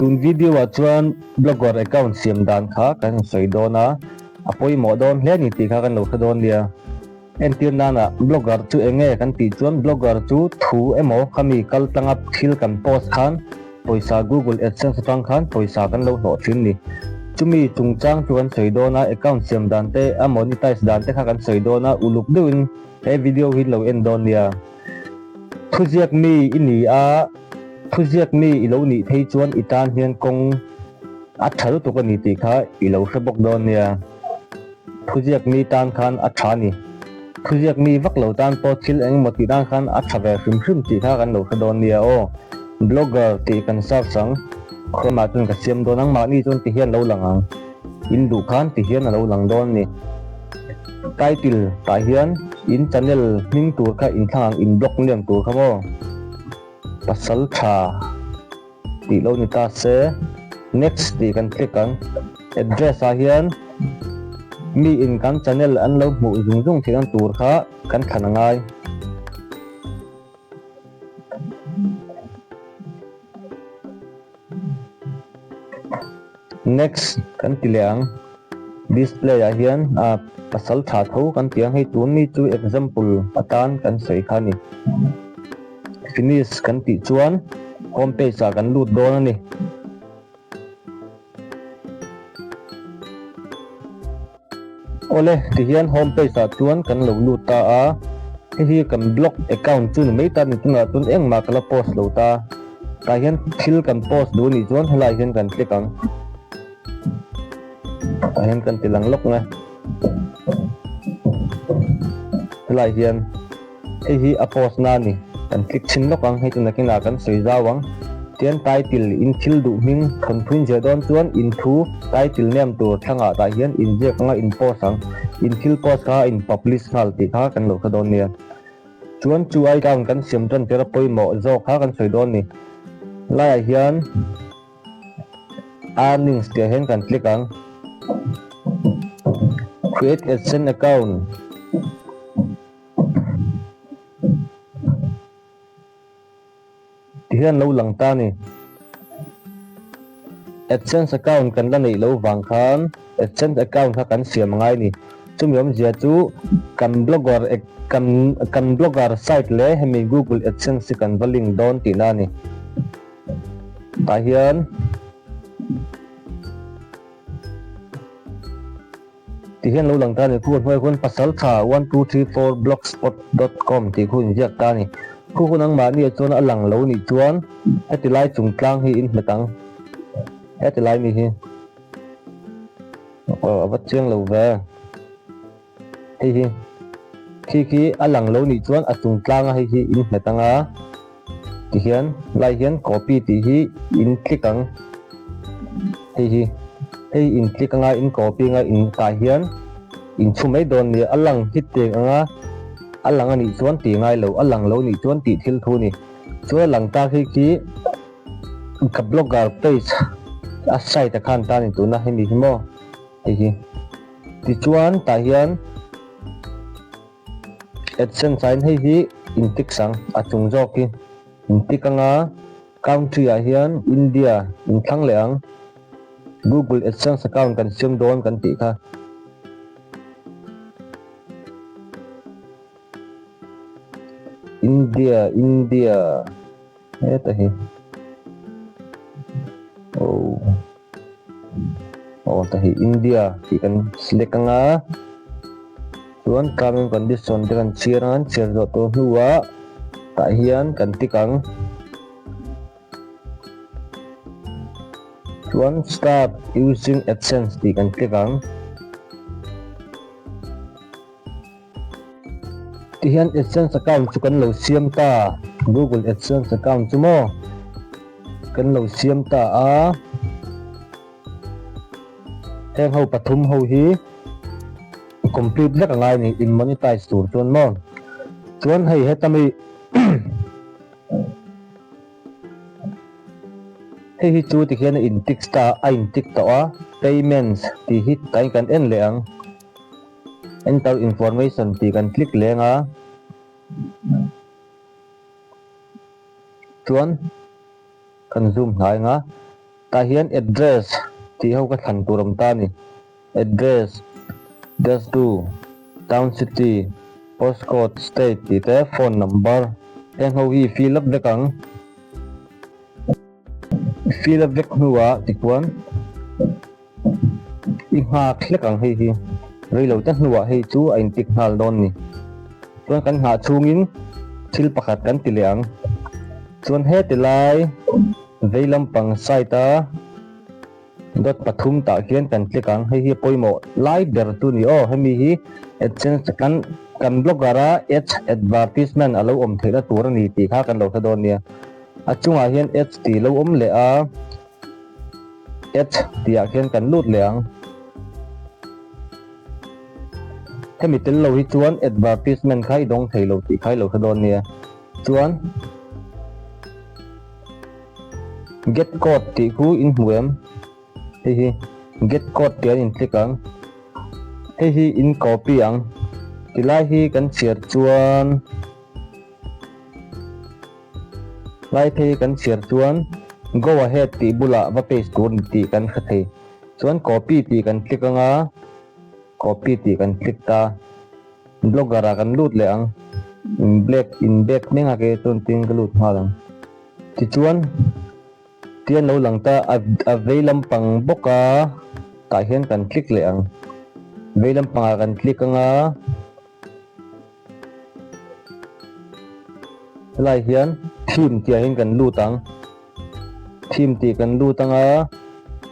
tun video ah chuan blogger account siam dan kha kan sawi dawn a, a pawimawh dawn hle a ni tih kha kan lo hre dawn nia. Entir nana blogger chu eng nge kan tih chuan blogger chu thu emaw khami kal tlanga thil kan post khan pawisa Google AdSense atang khan pawisa kan lo hlawh thin ni. Chumi chungchang chu kan sawi dawn a, account siam dan te a monetize dan te kha kan sawi dawn a, uluk deuhin he video hi lo en dawn nia. Thuziak mi i ni a, thuziak mi i lo nih phei chuan i tan hian kawng a tha lutuk a ni tih kha i lo hre bawk dawn nia. Thuziak mi tan khan a tha a ni. Thuziak mi vak lo tan pawh thil eng emaw tih tan khan a tha ve hrim hrim tih kha kan lo hre dawn nia aw. Blogger tih kan search ang, Chrome ah chuan ka siam dawn ang, mahni chuan ti hian lo lang ang. In duh khan ti hian a lo lang dawn a ni. Title tah hian in channel hming tur kha in thlang ang, in blog name tur kha maw? Pasal tha. Tih lo ni ta se, next tih kan click ang. Address ah hian mi in kan channel an lo hmuh zung zung theih nan tur kha kan thlan a ngai. Next kan ti leh ang. Display ah hian ah pasal tha tho kan ti ang hei tun mi chu example atan kan sawi kha a ni. Finish kan tih chuan home page ah kan lut dawn a ni. Awle tihian home page ah chuan kan lo lut ta a, hei hi kan blog account chu ni mai ta ni tunah chuan engmah ka la post lo ta. Tah hian thil kan post duh anih chuan helaiah hian kan click ang. Tah hian kan ti lang lawk nge. Helaiah hian. Hei hi a post na a ni. Kan click chhin lawk ang, hei chu nakinah kan sawi zau ang. Tian title in thil duh hming thawnthu in ziah dawn chuan in thu title name tur thlangah tah hian in ziak anga in post ang. In thil post kha in publish nghal tih kha kan lo hre dawn nia. Chuan chu ai account kan siam tan tir a pawimawh zawk kha kan sawi dawn ni. Laiah hian earnings tih ah hian kan click ang. Create AdSense account. Ti hian lo lang ta ni. AdSense account kan la neih loh vang khan AdSense account kha kan siam angai ni. Chumi awmzia chu kan blogger kan kan blogger site leh hemi Google AdSense hi kan va link dawn tihna a ni. Tah hian. Ti hian lo lang ta a ni. Khu hnuai khuan pasaltha 1234 blogspot dot com tih khu inziak ta a ni. Khu hun angmahni ah chuan a lang lo nih chuan heti lai chung tlang hi in hmet ang. Heti lai mi hi aw a va chiang lo ve. Hei hi khi khi a lang lo nih chuan a chung tlang a hei hi in hmet ang a. Ti hian lai hian copy tih hi in click ang. Hei hi hei in click anga in copy anga in tah hian in chhu mai dawn nia a lang hit teng anga a lang anih chuan tih ngai lo a lang lo nih chuan tih thil thu a ni. Chuan a lang tak hi khi ka blogger page a site ah khan tan in tuna hemi hi maw hei hi tichuan tah hian. AdSense ah hian hei hi in tick sang a chung zawk hi in tick anga country ah hian India in thlang leh ang Google AdSense account kan siam dawn kan tih kha. India India heta hi oh aw ta hi India tih kan select anga chuan term and condition te kan chhiar anga an chhiar zawh tawh hnuah tah hian kan tick ang chuan start using adsense tih kan click ang. Tihian AdSense account chu kan lo siam ta, Google AdSense account chu maw kan lo siam ta a, heng ho pathum ho hi complete vek angai ni in monetize tur chuan maw, chuan hei heta mi hei hi chu tikhian a in tick ta a in tick tawh a, payments tih hi tain kan en leh ang. Enter information tih kan click leng a, chuan kan zoom hnai ang a. Tah hian address tih ho ka thlan tur awm ta a ni. Address, Dasdu, Town City, Postcode, State tih te phone number heng ho hi fill up vek ang. Fill up vek hnuah tikhuan i nghak hlek ang hei hi. Reilo te hnuah hei chu a intik nghal dawn ni. Chuan kan nghah chhungin thil pakhat kan ti leh ang. Chuan heti lai vei lampang side a dot pathum tah khian kan click ang. Hei hi a pawimawh lai ber chu ni aw. Hemi hi adsense kan kan blogger a ads advertisement a lo awm theihna tur a ni tih kha kan lo hre dawn nia. A chungah hian ads tih lo awm leh a. Ads tih ah khian kan lut leh ang. Hemi tel lo hi chuan advertisement kha i dawng thei lo tih kha i lo hre dawn nia. Chuan get code tih khu in hmu em? Hei hi get code tih an in click ang. Hei hi in copy ang. Tilai hi kan chhiar chuan Lai phei kan chhiar chuan Go ahead tih bulah va paste tur ni tih kan hre thei. Chuan copy tih kan click anga copy tih kan click ta. Blogger ah kan lut leh ang. In black in back hming a ke chuan tin ka lut nghal ang. Tichuan tian lo lang ta a a vei lampang bawk a tah hian kan click leh ang. Vei lampang ah kan click anga. Helai hian theme tih ah hian kan lut ang theme tih kan lut ang a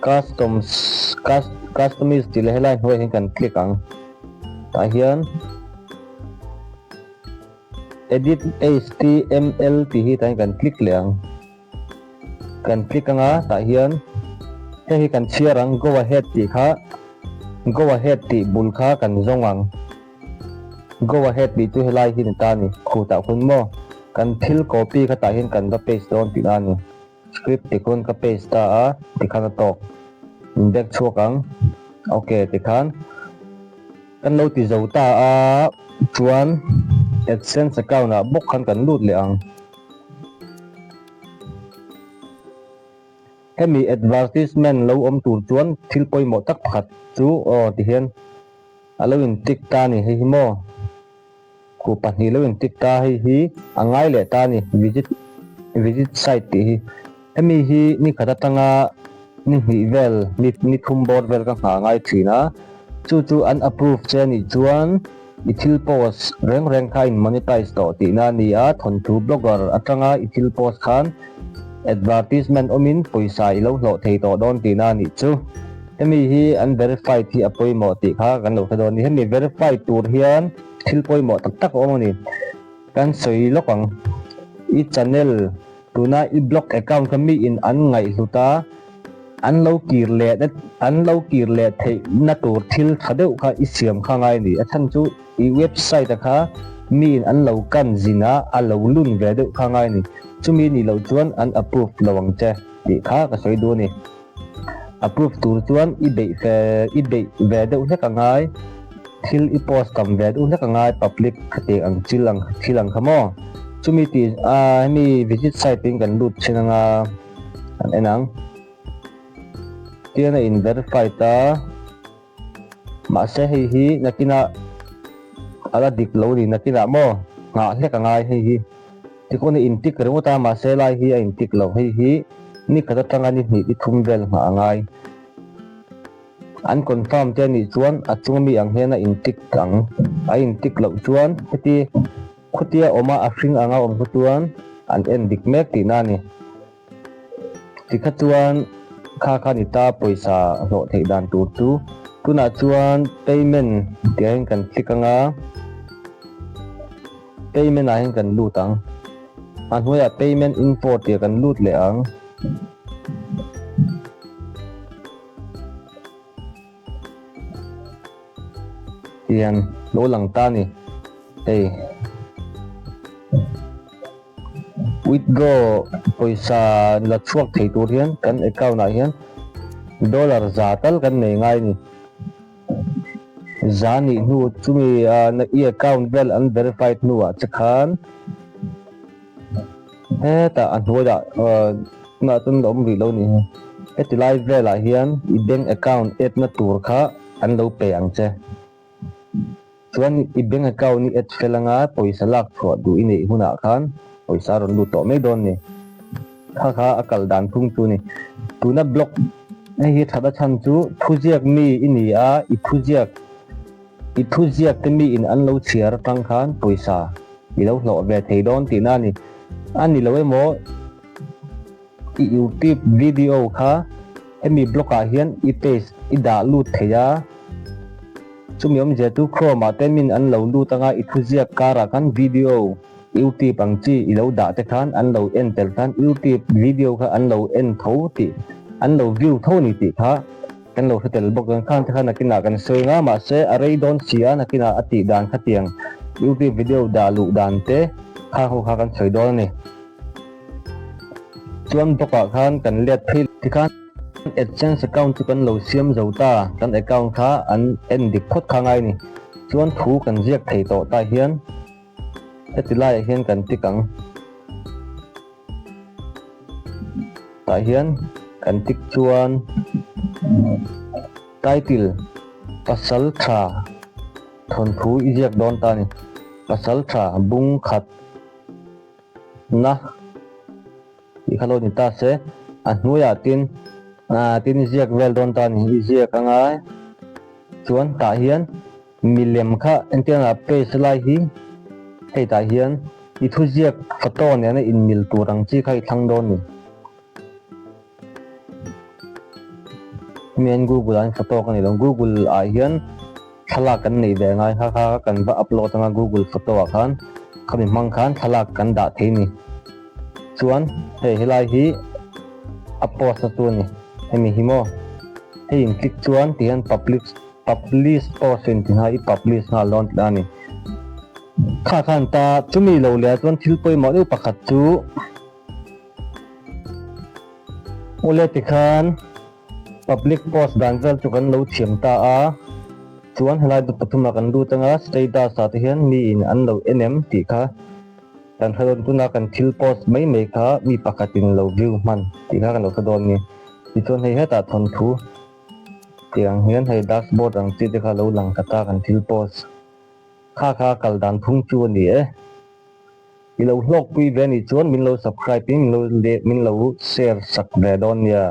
customs customize tih leh helai hnuaiah hian kan click ang tah hian edit html tih hi tah hian kan click leh ang. Kan click anga tah hian hei hi kan chhiar ang go ahead tih kha go ahead tih bul kha kan zawng ang go ahead tih chu helai hi ni ta a ni khutah hun maw kan thil copy kha tah hian kan va paste dawn tihna a ni script tikhawn ka paste ta a tikhan a tawk in back chhuak ang ok tikhan kan lo ti zo ta a chuan adsense account ah bawk khan kan lut leh ang. Hemi advertisement lo awm tur chuan thil pawimawh tak pakhat chu aw ti hian a lo in tick ta a ni hei hi maw ku pahnih lo in tick ta hei hi a ngai leh ta a ni visit visit site tih hi hemi hi ni khat atanga ni hnih vel ni ni thum bawr vel ka nghah ngai thin a chu chu an approve che a nih chuan I thil post reng reng kha in monetize tawh tihna a ni a, thawnthu blogger atanga i thil post khan advertisement awmin pawisa i lo hlawh thei tawh dawn tihna a nih chu. Hemi hi an verified hi a pawimawh tih kha kan lo hre dawn a ni. Hemi verified tur hian thil pawimawh tak tak a awm a ni. Kan sawi lawk ang. I channel tuna i blog account kha miin an ngaihhlut a, an lo kir leh an lo kir leh theih na tur thil tha deuh kha i siam kha ngai a ni. A chhan chu i website a kha miin an lo kan zin a, a lo lun ve deuh kha ngai a ni. Chumi nih loh chuan an approve lo ang che tih kha ka sawi duh a ni. Approve tur chuan i beih fe i beih ve deuh hlek a ngai, thil i post tam ve deuh hlek a ngai public khatiang ang chil ang thil ang kha maw. Chumi tih a hemi visit site in kan lut thin anga kan en ang. Tian a in verified a. Mahse hei hi nakinah a la dik lo ni nakinah maw nghah hlek a ngai hei hi tikhawn a intik ringawt a mahse lai hi a intik lo hei hi ni khat atanga ni hnih ni thum vel nghah a ngai an confirm te anih chuan a chunga mi ang hian a intik ang a intik loh chuan heti khutia awma a hring anga awm kha chuan an en dik mek tihna a ni. Tikha chuan kha kha ni ta pawisa hlawh theih dan tur chu tunah chuan payment tih ah hian kan click anga payment ah hian kan lut ang a hnuaiah payment info tih ah kan lut leh ang. Tihian lo lang ta a ni hei withdraw pawisa la chhuak thei tur hian kan account ah hian dollar za tal kan nei ngai a ni za nih hnu chumi i account vel an verified hnuah che khan hetah a hnuaiah tunah chuan la awm rih lo a nih hi. Heti lai velah hian i bank account add na tur kha an lo pe ang che. Chuan i bank account i add fel anga pawisa lak chhuah duh i neih hunah khan pawisa a rawn lut tawh mai dawn ni. Kha kha a kal dan phung chu ni. Tuna blog hei hi that a chhan chu thuziak mi i ni a, i thuziak i thuziak te mi in an lo chhiar atang khan pawisa i lo hlawh ve thei dawn tihna a ni. A ni lo emaw I YouTube video kha hemi blog ah hian i paste i dah lut thei a, chumi awmzia chu Chrome ah te min an lo lut anga i thuziak karah khan video YouTube ang chi i lo dah te khan an lo en tel khan YouTube video kha an lo en tho tih an lo view tho a ni tih kha kan lo hre tel bawk ang. Khang te kha nakinah kan sawi anga mahse a rei dawn si a nakinah a tih dan khatiang YouTube video dah luh dan te khang ho kha kan sawi dawn a ni. Chuan book ah khan kan let phei tikhan AdSense account chu kan lo siam zo ta, kan account kha an en dik phawt kha ngai ni. Chuan thu kan ziak thei tawh tah hian heti laiah hian kan tick ang. Tah hian kan tick chuan title pasal tha thawnthu i ziak dawn ta ni. Pasal tha bung khat. Na tih kha lo ni ta se, a hnuaiah tin ah tin i ziak vel dawn ta ni, i ziak anga chuan tah hian milem kha entirna page lai hi hei tah hian i thuziak photo nena inmil tur ang chi kha i thlang dawn ni. Hemi hian Google ah hian photo ka nei lo, Google ah hian thlalak kan neih ve ngai kha kha kan va upload anga Google photo ah khan khami hmang khan thlalak kan dah thei ni. Chuan hei helai hi a post na chu a ni, hemi hi maw hei in click chuan ti hian public publish post in ti nghal i publish nghal dawn tih a ni. Kha khan ta chumi lo leh ah chuan thil pawimawh deuh pakhat chu. Awle tikhan public post dan vel chu kan lo thiam ta a, chuan helai dawt pathumah kan lut anga status ah te hian mi in an lo en em tih kha kan hre dawn tuna kan thil post mai mai kha mi pakhat in lo view hman tih kha kan lo hre dawn a ni. Tichuan hei hetah thawnthu tih ang hian hei dashboard ang chi te kha lo lang ta ta kan thil post kha kha kal dan phung chu a ni e. I lo hlawkpui ve anih chuan min lo subscribe in min lo share sak ve dawn nia.